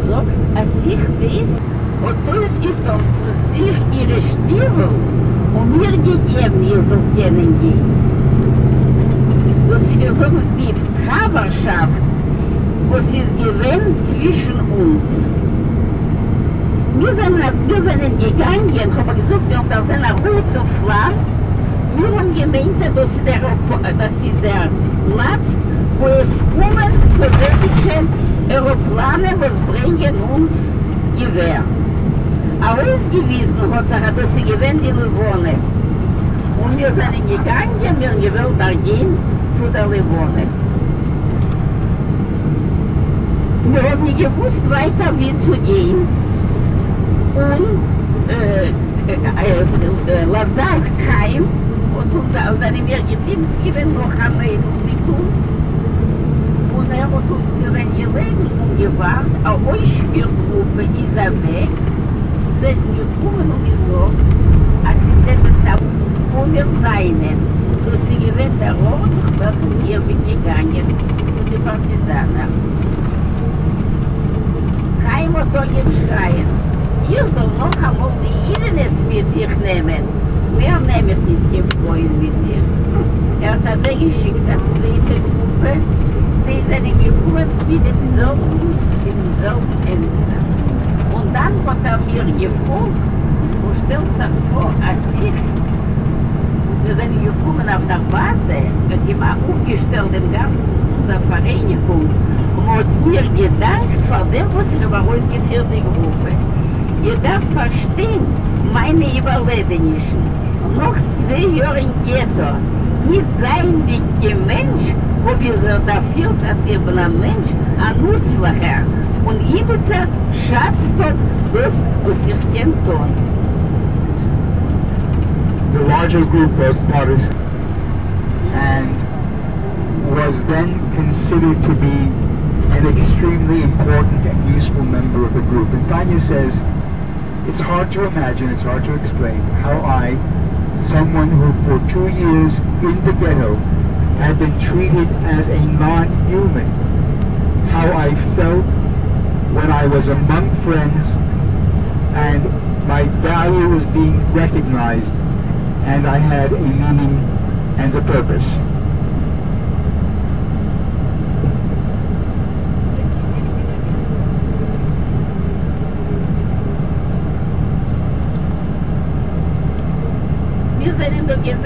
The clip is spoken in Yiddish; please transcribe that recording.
געזאָגט, אַז איך ווייס. האָט אויסגעטאָן פֿון זיך אירע שטיוול און מיר געגעבן, איך זאָל קענען גיין. דאָס איז, מיר זאָגן, די חבֿרשאַפֿט, וואָס איז געווען צווישן אונדז. מיר זענען, מיר זענען געגאַנגען, כ'האָב געזאָגט, מיר האָבן דערזען אַ רויטן פֿלאַם. מיר האָבן געמיינט, אַז דאָס איז דער, דאָס איז דער פּלאַץ, וווּ עס קומען סאָוועטישע עראָפּלאַנען, וואָס ברענגען אונדז געווער. אַרויסגעוויזן האָט זיך, אַז דאָס איז געווען די לבֿנה. און מיר זענען געגאַנגען, מיר האָבן געוואָלט דערגיין צו דער לבֿנה. מיר האָבן ניט געוווּסט ווײַטער ווי צו גיין, און לאַזאַר חיים האָט אונדז, זענען מיר געבליבן, ס'איז געווען נאָך אַ מיידל מיט אונדז, און ער האָט אונדז, מיר זענען געלעגן און געוואַרט, אַ אויסשפּיר-גרופּע איז אַוועק, זענען געקומען און געזאָגט, אַז ס'איז עפּעס אַ. וווּ מיר זײַנען, דאָס איז געווען דער אָרט, דורך וועלכן איך בין געגאַנגען צו די פּאַרטיזאַנער. חיים האָט אָנגעהויבן שרײַען, איך זאָל נאָך אַ מאָל די ייִדענעס מיט זיך נעמען, מער נעם איך ניט קיין פֿרויען מיט זיך. ער האָט אַוועקגעשיקט אַ צווייטע גרופּע, זיי זענען געקומען מיט דעם זעלבן, מיט דעם זעלבן ענטפֿער. און דאַן האָט ער מיר געפֿאָלגט און שטעלט זיך פֿאָר, אַז איך, מיר זענען געקומען אויף דער באַזע, מ'האָט געמאַכט, אויפֿגעשטעלט דעם גאַנצן אונדזער פֿאַראייניקונג, און מ'האָט מיר געדאַנקט פֿאַר דעם, וואָס איך האָב אַרויסגעפֿירט די גרופּע. איר דאַרפֿט פֿאַרשטיין מײַנע איבערלעבענישן. נאָך צוויי יאָר אין געטאָ, ניט זײַענדיק קיין מענטש, האָב איך זיך דערפֿילט, אַז איך בין אַ מענטש, אַ נוצלעכער, און אימיצער שאַצט אָפּ דאָס, וואָס איך קען טאָן. The larger group of partisans and was then considered to be an extremely important and useful member of the group. And Tanya says, it's hard to imagine, it's hard to explain how I, someone who for 2 years in the ghetto had been treated as a non-human, how I felt when I was among friends and my value was being recognized and I had a meaning and a purpose. מיר זענען דאָ געווען.